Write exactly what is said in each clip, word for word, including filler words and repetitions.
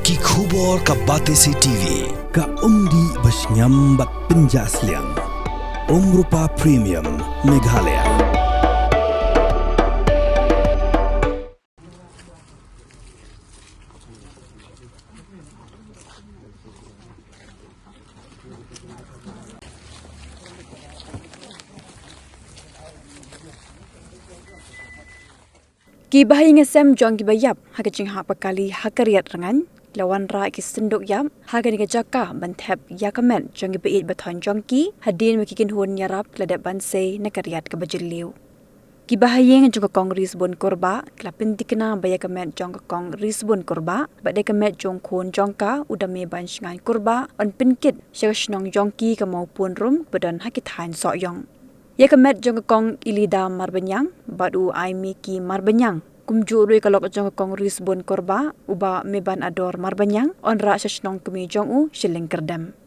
Ki khubor ka Batesi T V. Ka umdih ba shngiam bad pynjah sliang. Umrupa Premium Meghalaya. Ki bahaïing hasem jong ki ba ïap ha ka jinghap ka kali ha ka Riat Rngaiñ, la wanrah ki synduk ïap ha kane ka jaka ban thep ïa ka met jong ki ba ïeit ba thoiñ jong ki, hadien ba ki kynhun ïarap ki la dep ban sei na ka riat kaba jylliew. Ki bahaïing jong ka Kong Risbun Kurbah ki la pynthikna ba ïa ka met jong ka Kong Risbun Kurbah bad ïa ka met jong u khun jong ka, u Dame Banshngaiñ Kurbah, yn pynkit sha ka shnong jong ki ka Mawpunrum ba don ha ki thaiñ Sohiong. Ïa ka met jong ka Kong Ilida Marbaniang bad u Aimiki Marbaniang, kumjuh ruh ïa ka lok jong ka Kong Risbun Kurbah, u Bah Meban Ador Marbaniang, yn rah sha shnong kmie jong u Shilliang Kyrdem.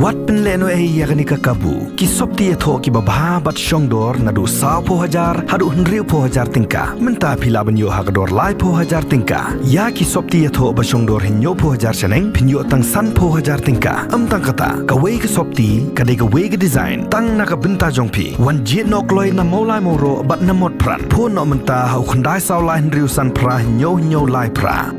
Wat pynlehnohei ïa kane ka kabu. Ki sopti ïathoh kiba bha bad shongdor naduh sawphew hajar haduh hynriewphew hajar tyngka. Mynta phi lah ban ïoh ha ka dor laiphew hajar tyngka. Ïa ki sopti ïathoh ba shongdor hynñiewphew hajar shaneng phin ïoh tang sanphew hajar tyngka. Ym tang kata, kawei ka sopti ka dei kawei ka design tang na ka bynta jong phi. Wan jied noh kloi na Mawlai Mawroh bad na Motphran. Phone noh mynta ha u khyndai saw lai hynriew san phra hynñiew hynñiew lai phra.